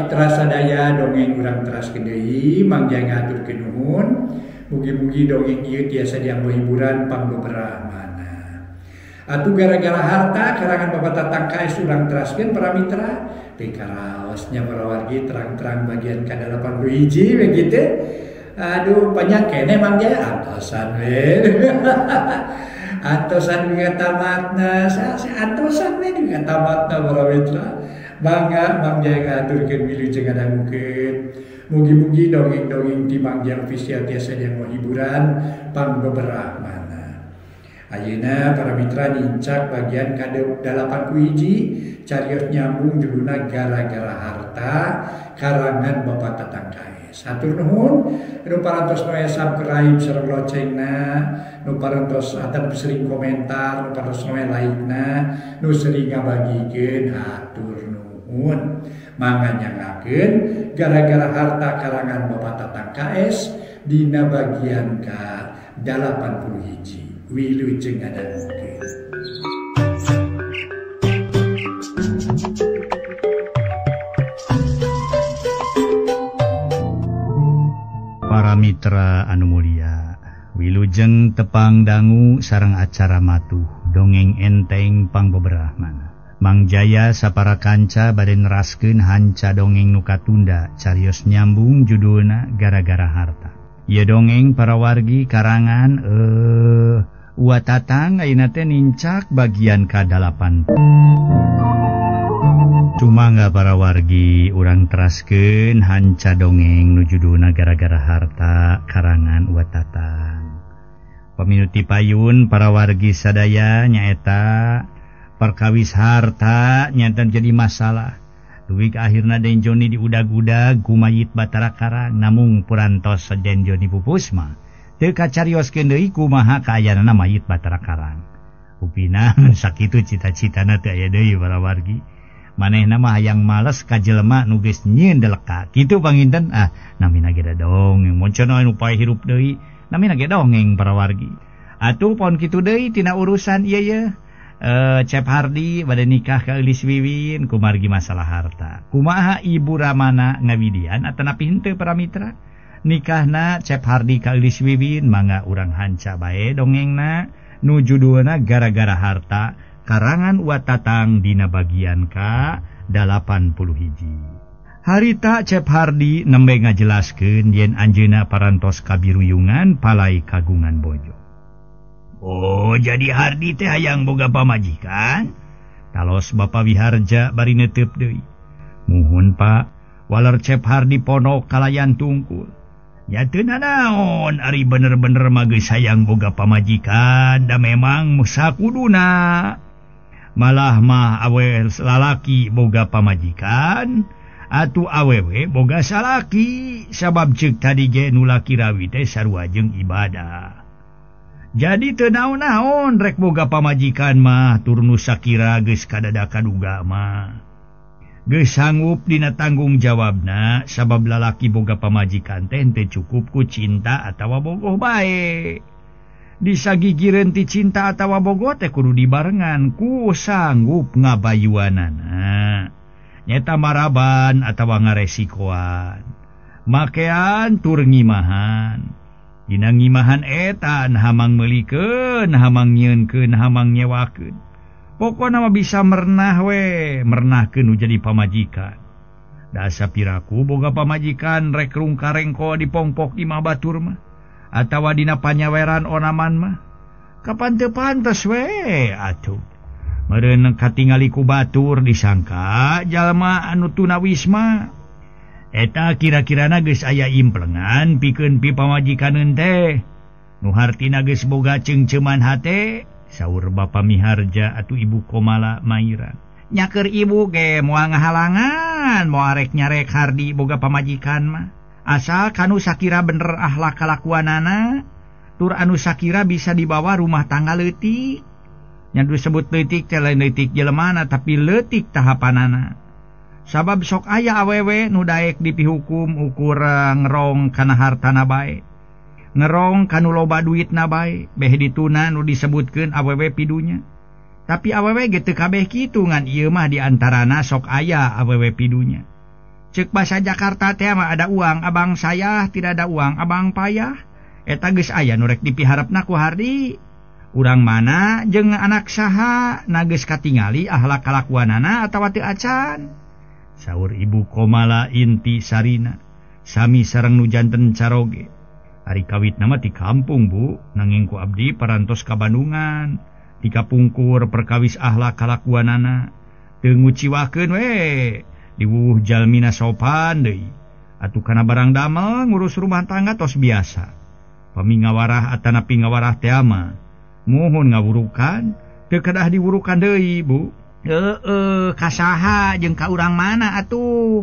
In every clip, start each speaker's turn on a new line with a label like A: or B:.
A: mitra sadaya dongeng urang teraskeun deui Mang Jaya ngahaturkeun nuhun. Mugi-mugi dongeng ieu tiasa dianggo hiburan pangbeberah mana. Atuh gara-gara harta karangan Bapak Tatang KS urang teraskeun para mitra. Pikaraosnya para wargi terang-terang bagian ka-81 begitu. Aduh panjang keneh Mang Jaya antosan we. Antosan juga tamatna, antosan we juga tamatna para mitra. Bangga Mang Jaya ngahaturkeun wilujeng ngadangukeun. Mugi-mugi dongeng-dongeng di Mang Jaya Official tiasa dianggo hiburan pangbeberah mana. Ayeuna para mitra nincak bagian ka-81 carios nyambung judulna gara-gara harta karangan Bapak Tatang KS. Hatur nuhun nu parantos noe subscribe sareng loncengna, nu parantos atep sering komentar, nu parantos noe like-na, nu sering ngabagikeun hatur nuhun. Mangga nyangakeun gara-gara harta karangan Bapak Tatang KS dina bagian ka-81. Wilujeng ngadangukeun.
B: Para mitra anu mulia, wilujeng tepang dangu sareng acara matuh dongeng enteng pangbeberah mana. Mang Jaya sapara kanca bade neraskeun hanca dongeng nu katunda carios nyambung judulna gara-gara harta. Ieu dongeng para wargi karangan Wa Tatang ayeuna teh nincak bagian ka-8. Cuma para wargi urang teraskeun hanca dongeng nu judulna gara-gara harta karangan Wa Tatang. Paminuti payun para wargi sadaya nyaeta perkawis harta nyata jadi masalah. Duwi akhirna Den Joni diudag-udag ku mayit Batara Karang namung purantos Den Joni pupus mah teu kacarioskeun deui kumaha kaayaanna mayit Batara Karang. Upina sakitu cita-citana teu aya deui para wargi. Manehna mah hayang males ka jelema nu geus nyieun deleka. Kitu panginten ah namina ge dongeng moncona nu pae hirup deui namina ge dongeng para wargi. Atuh pon kitu deui tina urusan ieu ye. Cep Hardi bade nikah ka Eulis Wiwin kumargi masalah harta. Kumaha Ibu Ramana ngawidian atanapi henteu para mitra? Nikahna Cep Hardi ka Eulis Wiwin mangga urang hanca bae dongengna nu judulna gara-gara harta karangan Wa Tatang dina bagian ka-81. Harita Cep Hardi nembe ngajelaskeun yen anjeunna parantos kabiruyungan palai kagungan bojo. Oh, jadi Hardi teh hayang boga pamajikan? Talos Bapak Wiharja bari neteup deui. Muhun Pak, waler Cep Hardi ponok kalayan tungkul. Nya teu nanaon ari bener-bener mah geus hayang boga pamajikan da memang sakuduna. Malah mah awe lalaki boga pamajikan atuh awewe boga salaki sabab ceuk tadi ge nu laki rawi teh sarua jeung ibadah. Jadi teu naon-naon rek boga pamajikan mah tur nu sakira geus kadada kaduga mah. Geus sanggup dina tanggung jawabna sabab lalaki boga pamajikan teh henteu cukup ku cinta atawa bogoh bae. Disagigireun ti cinta atawa bogoh teh kudu dibarengan ku sanggup ngabayuanana. Nyeta maraban atawa ngaresikoan. Makean tur ngimahan. Dina ngimahan etan hamang meulikeun, hamang nyieunkeun, hamang nyewakeun. Pokona mah bisa mernah we, mernahkeun nu jadi pamajikan. Da sapiraku boga pamajikan rek rungkarengko dipongpok imah batur mah atawa dina panyaweran onaman mah. Kapan teu pantes we atuh. Meureun katingali ku batur disangka jalma anu tunawisma. Eta kira-kirana geus aya implengan pikeun pi pamajikaneun teh. Nu hartina geus boga ceungceuman hate, saur Bapa Miharja atuh Ibu Komala Mairan. Nyaker ibu ge moal ngahalangan, moal rek nyarek Hardi boga pamajikan mah. Asal kanu sakira bener ahlak kalakuanana, tur anu sakira bisa dibawa rumah tangga leutik. Nya disebut leutik teh lain leutik jelemana tapi leutik tahapanana. Sabab sok aya awewe nu daek dipihukum ukur ngerong kana hartana bae. Ngerong kanu loba duitna bae, beh dituna nu disebutkeun awewe pidunya. Tapi awewe ge teu kabeh kitu ngan ieu mah di antarana sok aya awewe pidunya. Cek bahasa Jakarta teh mah ada uang abang saya, tidak ada uang abang payah. Eta geus aya nu rek dipiharepna ku Hardi. Urang mana jeung anak saha na geus katingali ahlak kalakuanana atawa teu acan. Saur Ibu Komala inti sarina sami sareng nu janten caroge. Ari kawitna mah ti kampung Bu, nanging ku abdi parantos ka Bandungan. Ti kapungkur perkawis ahlak kalakuanana teu nguciwakeun we. Diwuh jalmina sopan deui. Atuh kana barang damel ngurus rumah tangga tos biasa. Pamingawarah atanapi ngawarah teh mah muhun ngawurukan, teu kedah diwurukan deui Bu. Heueuh, kasaha jeung ka urang mana atuh?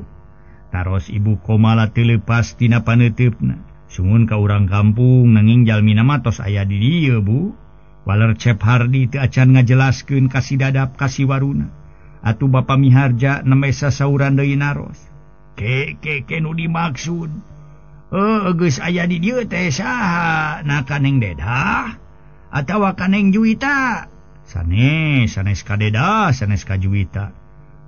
B: Taros Ibu Komala teu leupas tina paneuteupna. Sungun ka urang kampung nanging jalmina mah tos aya di dieu Bu. Waler Cep Hardi teu acan ngajelaskeun ka si Dadap ka si Waruna. Atuh Bapa Miharja nembe sasauran deui naros. Ke ke ke nu dimaksud? Geus aya di dieu teh saha? Na ka Neng Dedah atawa ka Neng Juwita? Sanes, sanes ka Dedah, sanes ka Juwita.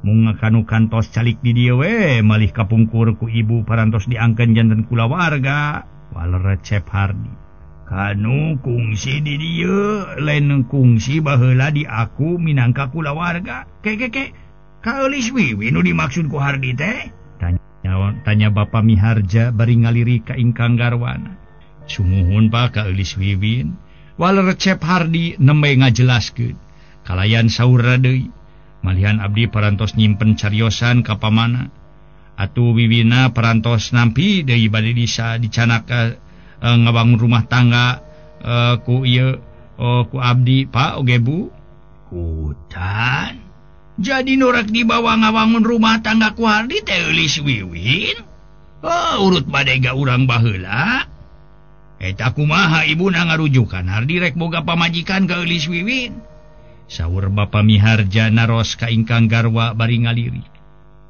B: Mung kanu kantos calik di dieu we malih kapungkur ku ibu parantos diangkeun janten kulawarga. Waler Cep Hardi. Kanu kungsi di dieu lain kungsi baheula di aku minangka kulawarga. Ke ke ke ka Eulis Wiwi nu dimaksud ku Hardi teh? Tanya Bapa Miharja bari ngaliri ka ingkang garwana. Sumuhun Pak ka Eulis Wiwin. Waler Cep Hardi nembe ngajelaskeun. Kalayan saur deui. Malihan abdi parantos nyimpen cariosan ka pamana. Atuh Wiwina parantos nampi deui bade bisa dicanak ngabangun rumah tangga ku ieu ku abdi Pak oge Bu. Kutan. Jadi nu rek dibawa ngabangun rumah tangga ku Hardi teh Eulis Wiwin. Oh, urut badega urang baheula. Eta kumaha ibuna ngarujukan Hardi rek boga pamajikan ka Eulis Wiwin. Saur Bapa Miharja naros ka ingkang garwa bari ngaliri.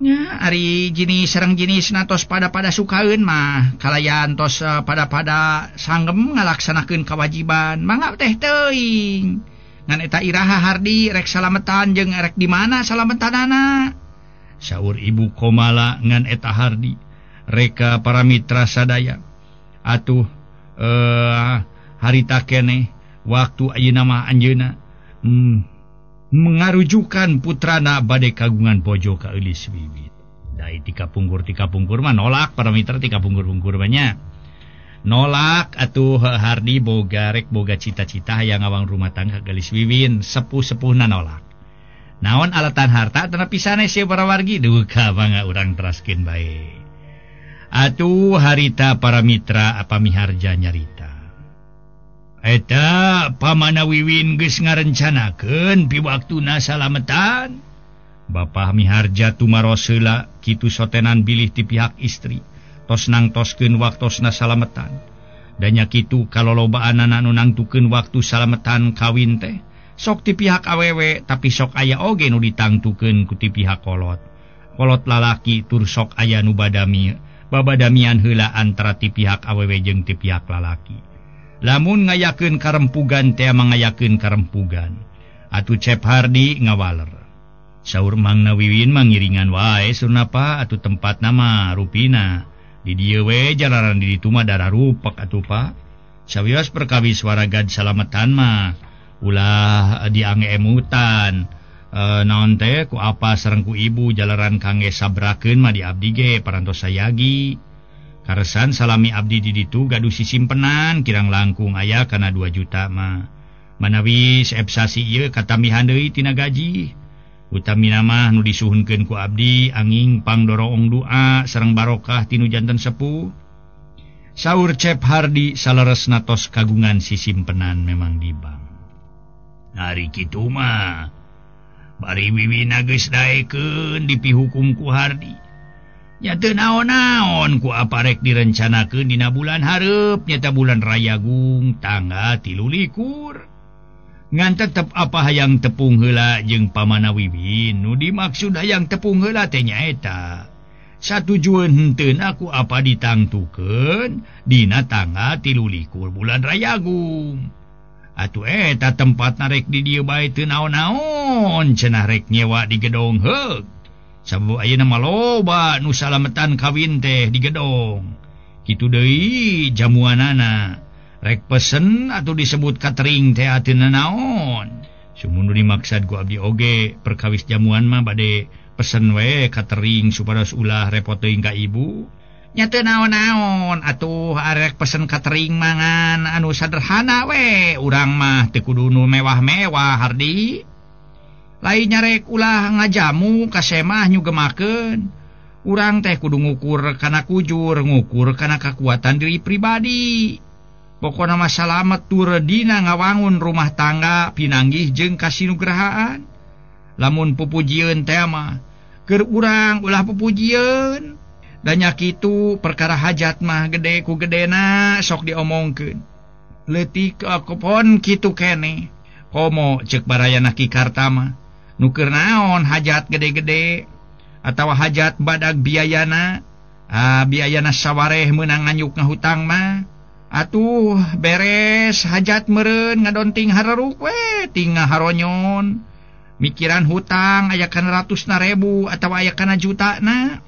B: Nya ari jenis sareng jenis natos pada-pada sukaeun mah kalayan tos pada-pada sanggem ngalaksanakeun kewajiban mangga teh teuing. Ngan eta iraha Hardi rek salametan jeung rek di mana salametanana? Saur Ibu Komala ngan eta Hardi reka para mitra sadaya. Atuh harita keneh waktu ayeuna mah anjeunna mengarujukan putrana bade kagungan bojo ka Eulis Wiwit. Dai tika pungkur mah nolak para mitra tika pungkur-pungkur banyak. Nolak atuh Hardi boga rek boga cita-cita hayang ngawang rumah tangga ka Eulis Wiwin, sepuh-sepuhna nolak. Naon alatan harta tanapi sanes ye para wargi duka mangga urang teraskeun bae. Atuh harita para mitra apa Miharja nyarita. Eta pamana Wiwin geus ngarencanakeun piwaktuna salametan. Bapa Miharja tumaros heula kitu sotenan bilih ti pihak istri. Tos nangtoskeun waktosna salametan. Danya kitu kalolobaanana nu nangtukeun waktu salametan kawin teh sok ti pihak awewe tapi sok aya oge nu ditangtukeun ku ti pihak kolot. Kolot lalaki tur sok aya nu badami babadamian heula antara ti pihak awewe jeung ti pihak lalaki. Lamun ngayakeun karempugan teh mangayakeun karempugan. Atuh Cep Hardi ngawaler. Saur Mangna Wiwin mangiringan wae surna pa atuh tempat nama rupina. Di dieu we jalaran di ditu mah darah rupak atuh pa. Sawios perkawis waragad salametan mah ulah diange emutan. Naon teh ku apa sareng ku ibu jalaran kangge sabrakeun mah di abdi ge parantos sayagi. Karesan salami abdi di ditu gaduh sisimpenan kirang langkung aya kana 2 juta mah. Manawi seepsasi ieu katambihan deui tina gaji. Utamina mah nu disuhunkeun ku abdi anging pangdoroong doa sareng barokah tinu janten sepuh. Saur Cep Hardi saleresna tos kagungan sisimpenan memang di bank. Ari kitu mah bari Wiwina geus daekeun dipihukum ku Hardi. Nya teu naon-naon ku apa rek direncanakeun dina bulan hareup nyata bulan Rayagung tanggal 23. Ngan tetep apa hayang tepung heula jeung pamana Wiwin nu dimaksud hayang tepung heula teh nyaeta satujueun henteu aku apa ditangtukeun dina tanggal 23 bulan Rayagung. Atuh eta tempat narek di dieu bae teu naon-naon cenah rek nyewa di gedong heug. Sabab ayeuna mah loba nu salametan kawin teh di gedong. Kitu deui jamuanana. Rek pesen atau disebut catering teh ateuna naon. Sumun nu dimaksad ku abdi oge perkawis jamuan mah bade pesen we catering supados ulah repot teuing ka ibu. Nya teu naon-naon atuh arek pesen catering mangan anu sederhana we urang mah teu kudu nu mewah-mewah Hardi. Lain nyarek ulah ngajamu ka semah nyugemakeun. Urang teh kudu ngukur kana kujur, ngukur kana kakuatan diri pribadi. Pokona mah salamet tur dina ngawangun rumah tangga pinanggih jeung kasinugrahaan. Lamun pupujieun teh mah keur urang ulah pupujieun. Da nya kitu perkara hajat mah gede ku gedena sok diomongkeun. Leutik akopon kitu keneh. Komo ceuk barayana Ki Kartama. Nu keur naon hajat gede-gede atawa hajat badag biayana. Ah biayana sawareh meunang nganyuk ngahutang mah. Atuh beres hajat meureun ngadonting hareruk we tinggal haronyon. Mikiran hutang aya kana ratusna ribu atawa aya kana jutana.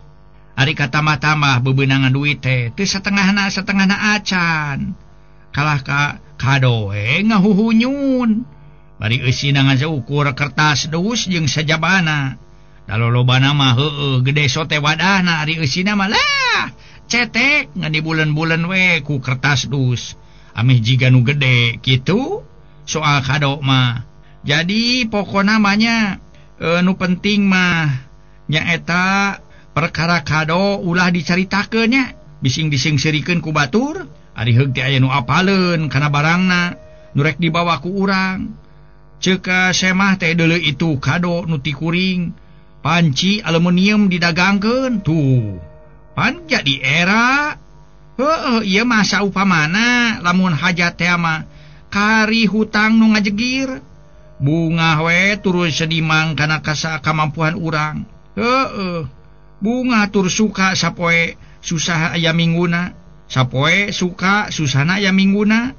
B: Ari katambah-tambah bebenangan duit teh teu satengahna satengahna acan. Kalah ka kado we ngahuhunyun. Bari eusina ngan saukur kertas dus jeung sajabana. Da lolobana mah heueuh gede sote wadahna ari eusina mah lah cetek ngan dibulen-bulen we ku kertas dus. Ameh jiga nu gede kitu soal kado mah. Jadi pokona mah nya nu penting mah nyaeta perkara kado ulah dicaritakeun nya bising disingseurikeun ku batur ari heug teh aya nu apaleun kana barangna nu rek dibawa ku urang. Ceuk semah teh deuleu itu kado nu ti kuring panci aluminium didagangkeun tuh pan jadi era heueuh ieu mah saupamana lamun hajat teh mah kari hutang nu ngajegir bungah we turun sedimang kana kamampuan urang heueuh bunga tur suka sapoe susah aya mingguna sapoe suka susahna aya mingguna.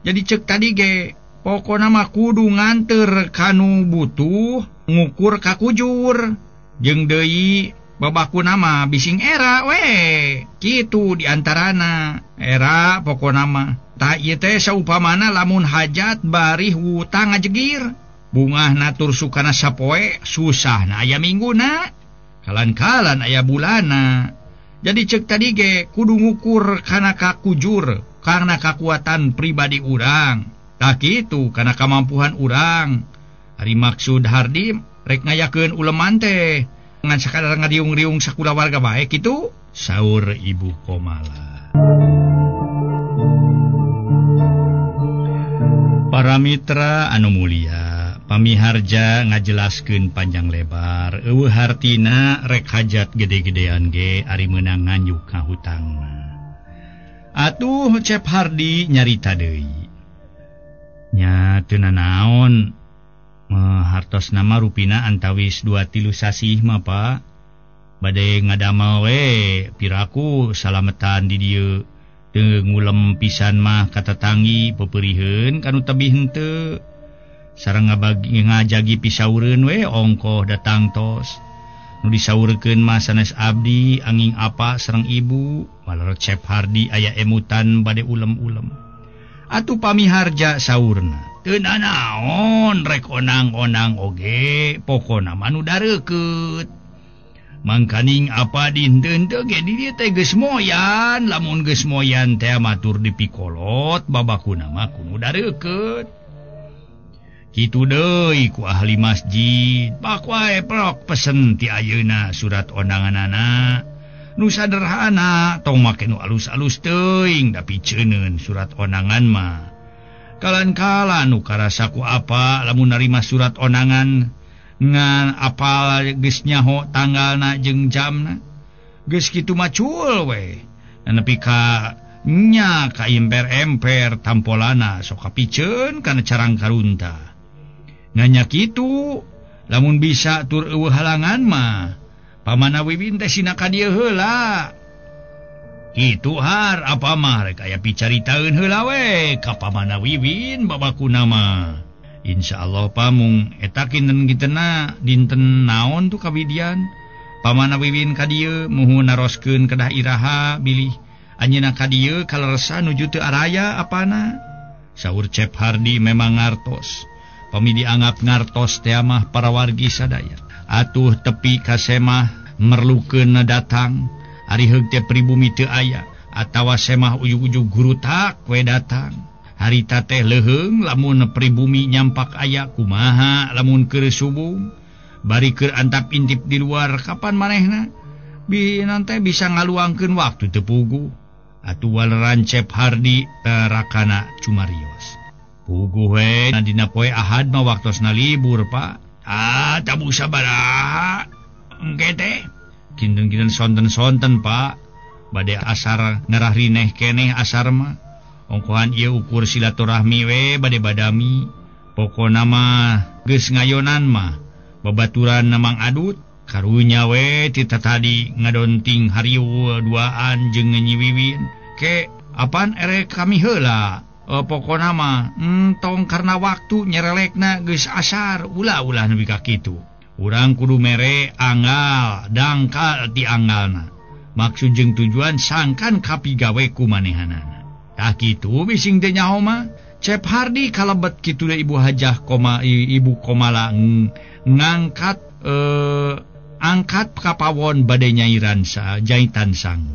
B: Jadi cek tadi ge pokona mah kudu nganter kanu butuh ngukur ka kujur jeung deui babakuna mah bising era we kitu diantarana era pokona mah tah ieu teh saupamana lamun hajat bari hutang ngajegir bungahna tur sukana sapoe susahna aya mingguna kalan-kalan aya bulana. Jadi cek tadi ge kudu ngukur kana kakujur karena kakuatan pribadi urang tah kitu kana kamampuan urang. Ari maksud Hardi rek ngayakeun uleman teh ngan sakadar ngariung-riung sakulawarga bae kitu saur Ibu Komala. Para mitra anu mulia, pamiharja ngajelaskeun panjang lebar eueuh hartina rek hajat gede-gedean ge ari meunang nganyuk ka hutangna. Atuh Cep Hardi nyarita deui. Nya teu nanaon hartos nama rupina antawis 2-3 sasih mah Pak. Bade ngadamel we piraku salametan di dieu. Teu ngulem pisan mah katatanggi peperiheun kanu tebih henteu. Sareng ngabagi ngajagi pisaureun we ongkoh datang tos. Nu disaurkeun mah sanes abdi anging apa sareng ibu. Malah Cep Hardi aya emutan bade ulem-ulem. Atuh pamiharja saurna. Teu nanaon rek onang-onang oge pokona mah nu dareukeut. Mangkaning apa dinten teu ge di dieu teh geus moyan, lamun geus moyan teh matur dipikolot babakuna mah kudu dareukeut. Kitu deui ku ahli masjid, bak wae prok pesen ti ayeuna surat ondanganana. Nu sederhana tong make nu alus-alus teuing da piceunkeun surat ondangan mah. Kalan-kalan nu karasa ku apa lamun narima surat ondangan ngan apal geus nyaho tanggalna jeung jamna. Geus kitu mah cul we. Nepi ka nya ka emper-emper tampolana sok kapiceun kana carang karunta. Nanya kitu lamun bisa tur eueuh halangan mah pamana Wiwin teh sina ka dieu heula. Kitu har apa mah rek aya picaritaeun heula we ka pamana Wiwin babakuna mah. Insyaallah pamung eta kinten kitena dinten naon tuh kawidian Pamana Wiwin ka dieu muhun naroskeun kedah iraha bilih anjeunna ka dieu kaleresa nuju teu araya apana. Saur Cep Hardi memang ngartos. Pami dianggap ngartos teh mah para wargi sadaya. Atuh tepi ka semah merlukeun datang, ari heug teh pribumi teu aya atawa semah ujug-ujug gurutak we datang. Harita teh leuheung lamun pribumi nyampak aya kumaha lamun keur subuh. Bari keur antap intip di luar kapan manehna bi nanti bisa ngaluangkeun waktu teu puguh. Atuh waleran Cep Hardi rakana cumarios. Puguh we dina poe Ahad mah waktosna libur Pak. Ah tabu sabaraha engke teh kinten-kinten sonten-sonten Pak. Bade asar ngarah rineh keneh asar mah. Ongkohan ieu ukur silaturahmi we bade badami. Pokona mah geus ngayonan mah babaturan Mang Adut karunya we ti tadi ngadonting hariu duaan jeung Nyi Wiwin ke apan erek kami heula pokona mah entong karena waktu nyerelekna geus asar ulah-ulah nepi ka kitu. Urang kudu mere anggal dangkal ti anggalna maksud jeung tujuan sangkan kapigawe ku manehanana. Tah kitu bising teh nyaho mah. Cep Hardi kalebet kitu da Ibu Hajah koma Ibu Komala ngangkat angkat kapawon bade nyairan sa jaitan sangu.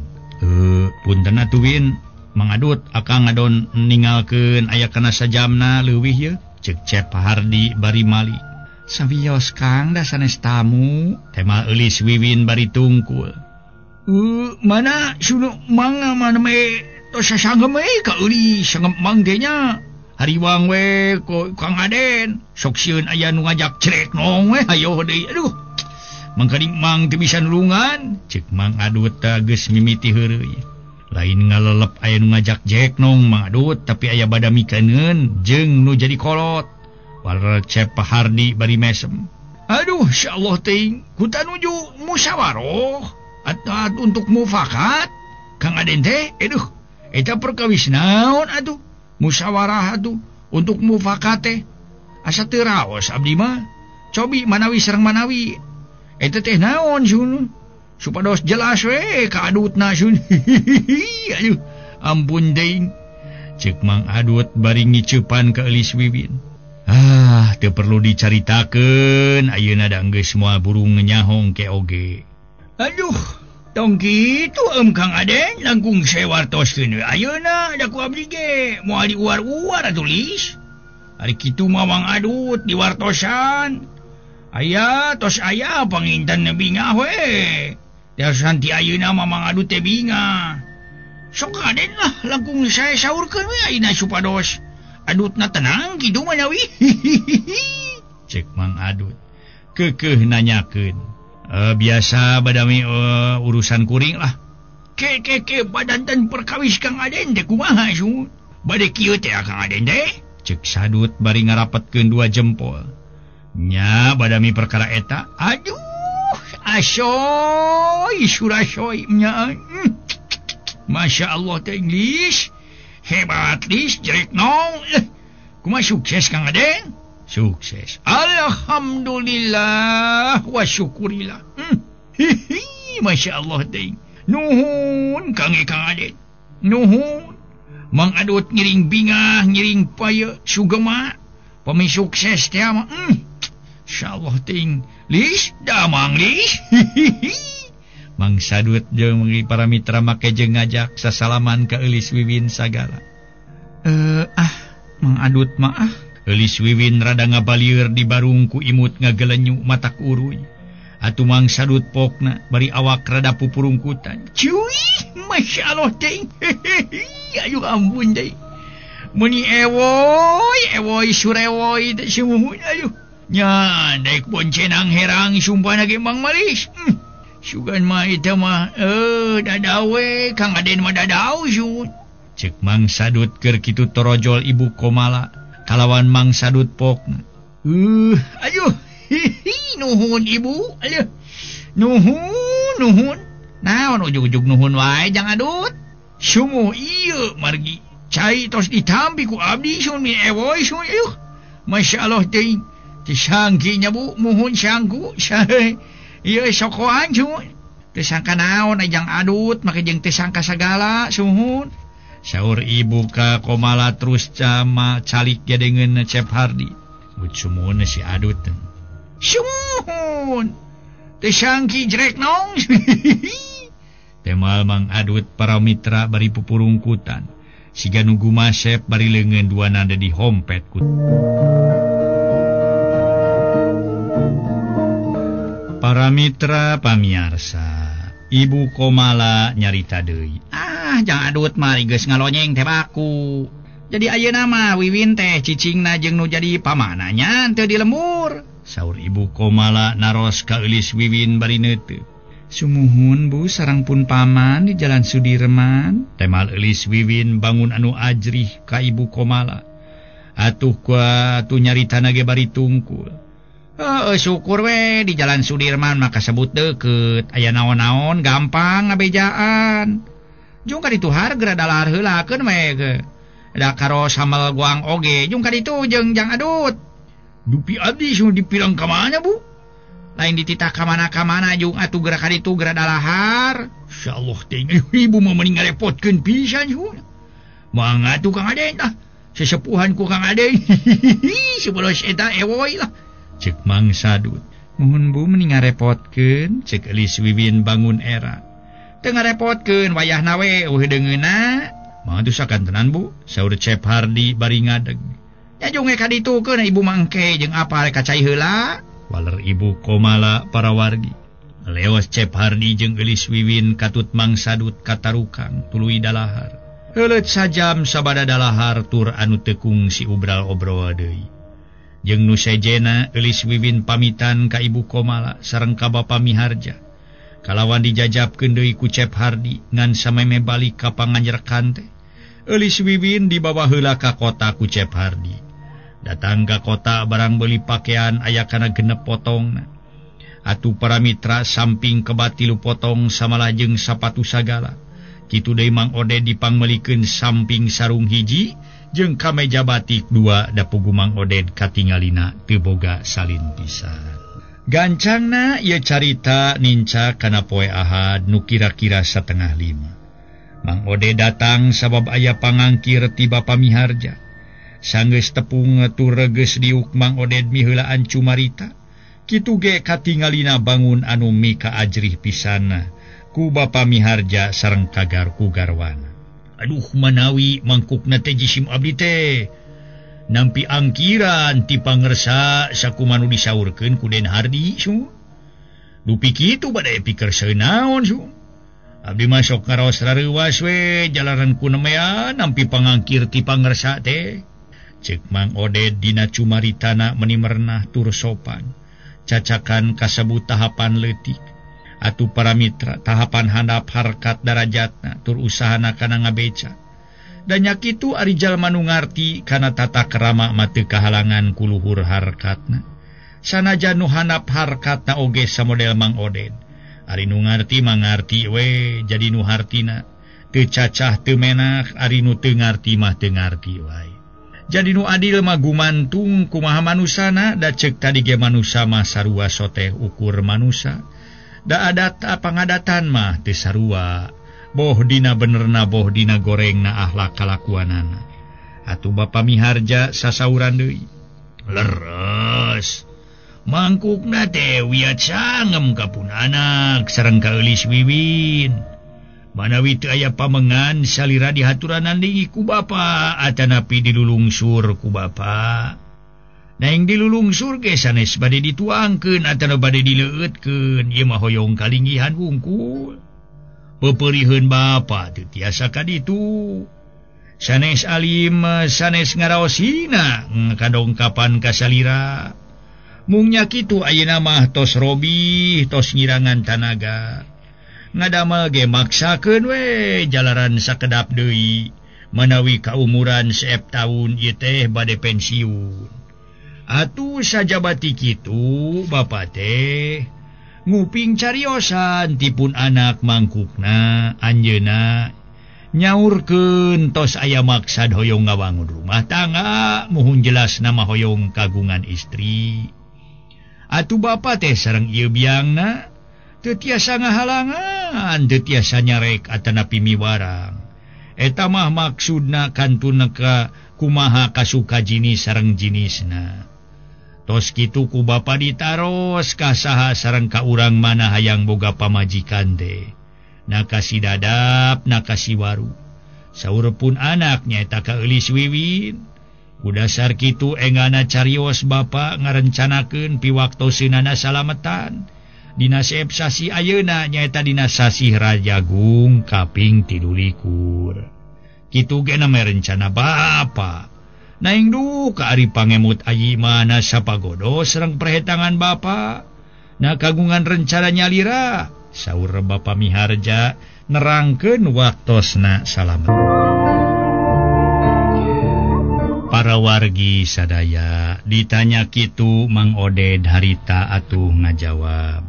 B: Punten atuh Win, Mang Adut akang ngadon ninggalkeun aya kana sajamna leuwih ye. Ceuk Cep Hardi bari mali. Sawios Kang da sanes tamu, tema eulis Wiwin bari tungkul. Mana sunu mangga mana me tos sasanggem we ka eulis sanggem mang teh nya. Hariwang we ko Kang Aden sok sieun aya nu ngajak cerek nong we hayo deui aduh. Mangkaning mang teu bisa nulungan ceuk Mang Adut teh geus mimiti heureuy. Lain ngalelep aya nu ngajak jek nong Mang Adut tapi aya badamikeun jeung nu jadi kolot. Waler Cep Hardi bari mesem. Aduh insyaallah teuing ku tanuju musyawarah atau untuk mufakat Kang Aden teh aduh eta perkawis naon atuh musyawarah atuh untuk mufakat teh asa teu raos abdi mah cobi manawi sareng manawi eta teh naon sun supados jelas we ka adutna sun. Aduh ampun deing ceuk Mang Adut bari ngiceupan ka Eulis Wiwin. Ah teu perlu dicaritakeun ayeuna da geus moal burung nyahong ke oge. Aduh tong kitu Kang Aden langkung sewartoskeun we ayeuna da ku abdi ge moal diuar-uar atuh lis. Ari kitu mah Mang Adut diwartosan. Aya tos aya panginten bingah we. Dasan ti ayeuna mah Mang Adut teh bingah. Sok Aden lah langkung saya saurkeun we ayeuna supados adutna tenang kitu mah nyawi. Ceuk Mang Adut keukeuh nanyakeun. Biasa badami urusan kuring lah. Ke ke ke badanten perkawis Kang Aden teh kumaha sun? Bade kieu teh Kang Aden teh? Ceuk Sadut bari ngarapetkeun dua jempol. Nya badami perkara eta. Aduh, asoy surasoy nya. Masya Allah teh Inggris. Hebat lis jerek nong. Kumaha sukses Kang Aden? Sukses. Alhamdulillah wa syukurillah. Hihi, Masya Allah teh. Nuhun Kang Kang Aden. Nuhun. Mang Adut ngiring bingah, ngiring paye sugema. Pami sukses teh mah. Insyaallah ting. Lis damang lis. Mang Sadut jeung para mitra make jeung ngajak sasalaman ka Eulis Wiwin sagala. Mang Adut mah ah. Eulis Wiwin rada ngabalieur di barung ku imut ngagelenyu matak uruy. Atuh Mang Sadut pokna bari awak rada pupurungkutan. Cuy, Masya Allah teh. Aduh ampun teh. Meni ewoy, ewoy surewoy teh sumuhun aduh. Nya daek boncenang herang sumpah ge Mang Malis. Sugan mah eta mah dadawe Kang Aden mah dadau sun. Ceuk Mang Sadut keur kitu torojol Ibu Komala kalawan Mang Sadut pokna. Aduh hihi nuhun Ibu aduh. Nuhun nuhun. Naon ujug-ujug nuhun wae jang Adut. Sumuh ieu margi cai tos ditampi ku abdi sun mi ewoy sun aduh. Masya Allah teuing. Teu sangki nya Bu muhun sangku.
A: Ieu sokoan sumuhun. Teu sangka naon jang adut make jeung teu sangka sagala sumuhun. Saur ibu ka Komala terus cama calik jadengeun Cep Hardi. Gut sumuhun si adut. Sumuhun. Teu sangki jrek nong. Temal Mang Adut para mitra bari pupurungkutan. Siga nu gumasep bari leungeun dua nada di hompet ku. Para mitra pamiarsa, Ibu Komala nyarita deui. Ah, jang Adut mah geus ngalonyeng teh baku. Jadi ayeuna mah Wiwin teh cicingna jeung nu jadi pamananya teu di lembur. Saur Ibu Komala naros ka eulis Wiwin bari neuteup. Sumuhun Bu sareng pun paman di Jalan Sudirman. Temal eulis Wiwin bangun anu ajrih ka Ibu Komala. Atuh ku atuh nyaritana ge bari tungkul. Heuh syukur we di Jalan Sudirman mah kasebut deukeut, aya naon-naon gampang ngabejaan. Jung ka ditu harga dalahar heulakeun we ge. Da karo sambal guang oge jung ka ditu jeung jang Adut. Dupi abdi sun dipirang ka mana Bu? Lain dititah ka mana-kamana jung atuh geura ka ditu geura dalahar. Insyaallah teh ibu mah mending ngarepotkeun pisan sun. Mangga atuh Kang Aden tah. Sesepuhan ku Kang Aden. Sebelos eta ewoy lah. Cek Mang Sadut. Muhun Bu mending ngarepotkeun, cek Elis Wiwin bangun era. Teu ngarepotkeun wayahna we eueuh deungeunna. Mah atuh sakantenan Bu, saur Cep Hardi bari ngadeg. Nya jung we ka ditu keun ibu mangke jeung apa rek ka cai heula. Waler Ibu Komala para wargi. Leos Cep Hardi jeung Eulis Wiwin katut Mang Sadut katarukang tuluy dalahar. Heuleut sajam sabada dalahar tur anu teu kungsi ubral obrol deui. Jeung nu sejena Eulis Wiwin pamitan ka Ibu Komala sareng ka Bapa Miharja. Kalawan dijajabkeun deui ku Cep Hardi ngan sameme balik ka panganjerkan teh. Eulis Wiwin dibawa heula ka kota ku Cep Hardi. Datang ka kota barang beli pakaian aya kana genep potongna. Atuh para mitra samping kebat 3 potong samalah jeung sapatu sagala. Kitu deui Mang Oded dipangmeulikeun samping sarung hiji jeung kameja batik 2 da pugu Mang Oded katingalina teu boga salin pisan. Gancangna ieu carita ninca kana poe Ahad nu kira-kira 4:30. Mang Oded datang sabab aya pangangkir ti Bapa Miharja. Sanggeus tepung tur regeus diuk Mang Oded miheulaan cumarita. Kitu ge katingalina bangun anu mika ajrih pisanna ku Bapa Miharja sareng kagar ku garwana. Aduh manawi mangkukna teh jisim abdi teh. Nampi angkiran ti pangersa sakumaha nu disaurkeun ku Den Hardi su. Dupi kitu bade pikersa naon su. Abdi mah sok ngaraos rareuwas we jalaran ku nemean nampi pangangkir ti pangersa teh. Cek Mang Oded dina cumaritana meni merenah tur sopan. Cacakan kasebut tahapan leutik. Atuh para mitra tahapan handap harkat darajatna tur usahana kana ngabeca. Dan nya kitu ari jalma nu ngarti kana tata krama mah teu kahalangan ku luhur harkatna. Sanajan nu handap harkatna oge samodel Mang Oded. Ari nu ngarti mah ngarti we jadi nu hartina teu cacah teu menak ari nu teu ngarti mah teu ngarti wae. Jadi nu adil mah gumantung kumaha manusana da ceuk tadi ge manusa mah sarua soteh ukur manusa. Da adat pangadatan mah teu sarua. Boh dina benerna boh dina gorengna akhlak kalakuanana. Atuh Bapa Miharja sasauran deui. Leres. Mangkukna teh wiat sangem ka pun anak sareng ka Eulis Wiwin. Manawi teu aya pamengan salira dihaturanan deui ku bapa atanapi dilulungsur ku bapa. Naing dilulungsur ge sanes bade dituangkeun atana bade dileueutkeun ieu mah hoyong kalinggihan wungkul. Peupeuriheun bapa teu tiasa ka ditu. Sanes alim sanes ngaraosina kadongkapan ka salira. Mung nya kitu ayeuna mah tos robih tos ngirangan tanaga. Ngadamel ge maksakeun we jalaran sakedap deui manawi kaumuran seep taun ieu teh bade pensiun. Atuh sajabati kitu bapa teh nguping cariosan tipun anak mangkukna anjeunna nyaurkeun tos aya maksad hoyong ngawangun rumah tangga muhun jelas nama hoyong kagungan istri. Atuh bapa teh sareng ieu biangna
B: Teu tiasa ngahalangan, teu tiasa nyarek atanapi miwarang. Eta mah maksudna kantun ka kumaha kasuka jinis sareng jinisna. Tos kitu ku bapa ditaros ka saha sareng ka urang mana hayang boga pamajikan teh. Na kasi dadap, na kasi waru. Saur pun anak nyaeta ka Eulis Wiwin. Ku dasar kitu engana carios bapa ngarencanakeun piwaktoseunana salametan. Dina seep sasi ayeuna nyaeta dina sasih Rajagung kaping 23. Kitu ge na rencana bapa. Naing duka ari pangemut ayi mana sapagodo sareng perhetangan bapa. Na kagungan rencana nyalira. Saur Bapa Miharja nerangkeun waktosna salamet. Para wargi sadaya ditanya kitu Mang Oded harita atuh ngajawab.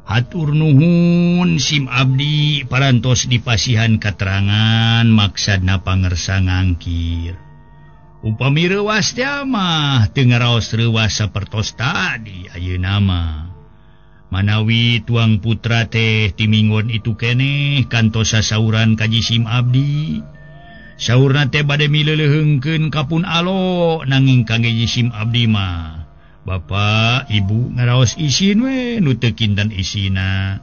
B: Hatur nuhun sim abdi parantos dipasihan katerangan maksadna pangersa ngangkir. Upami reuwas teh mah teu ngaraos reuwas sapertos tadi ayeuna mah. Manawi tuang putra teh timinggon itu keneh kantos sasauran ka jisim abdi. Saurna teh bade mileuleheungkeun ka pun alo nanging kangge jisim abdi mah. Bapak ibu ngaraos isin we nu teu kinten isina.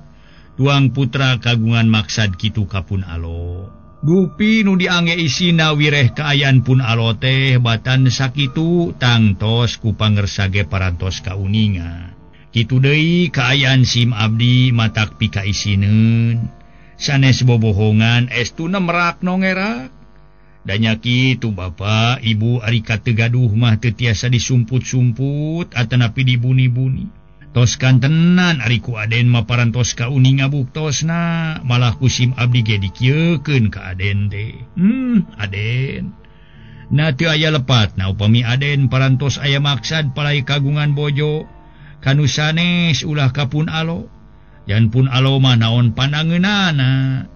B: Tuang putra kagungan maksad kitu ka pun alo. Dupi nu diangge isina wireh kaayaan pun alo teh batan sakitu tangtos ku pangersa ge parantos kauninga. Kitu deui kaayaan sim abdi matak pika isineun. Sanes bobohongan estuna merak nongerak. Danya kitu bapak ibu ari kategaduh mah teu tiasa disumput-sumput atanapi dibuni-buni. Tos kantenan ari ku Aden mah parantos kauninga buktosna malah ku sim abdi ge dikieukeun ka Aden teh. Aden. Na teu aya lepatna upami Aden parantos aya maksad palai kagungan bojo. Kanu sanes ulah ka pun alo. Jan pun alo mah naon panangeunana.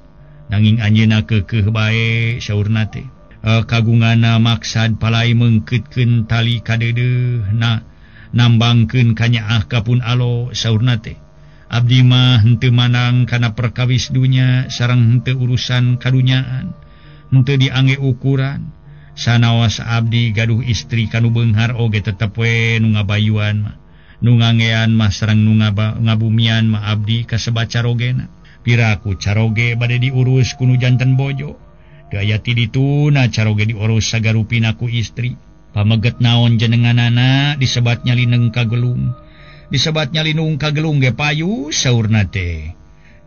B: Nanging anjeunna keukeuh bae saurna teh. Kagungana maksad palai meungkeutkeun tali kadeudeuh na nambangkeun kanyaah ka pun alo saurna teh. Abdi mah henteu manang kana perkawis dunya sareng henteu urusan kadunyaan. Henteu diangge ukuran. Sanaos abdi gaduh istri kanu beunghar oge tetep we nu ngabayuan mah. Nu ngangean mah sareng nu ngabumian mah abdi kasebat carogena. Piraku caroge bade diurus ku nu janten bojo. Teu aya ti dituna caroge diurus sagarupina ku istri. Pameget naon jenenganana disebat nyalineng ka gelung. Disebat nyalinung ka gelung ge payu saurna teh.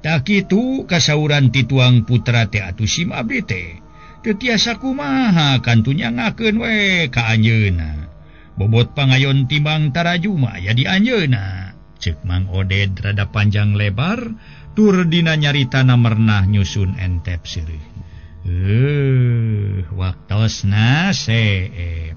B: Tah kitu kasauran ti tuang putra teh atuh sim abdi teh. Teu tiasa kumaha kantu nyangakeun we ka anjeunna. Bobot pangayon timbang taraju mah aya di anjeunna. Ceuk Mang Oded rada panjang lebar tur dina nyaritana mernah nyusun entep seureuh. Waktosna seep.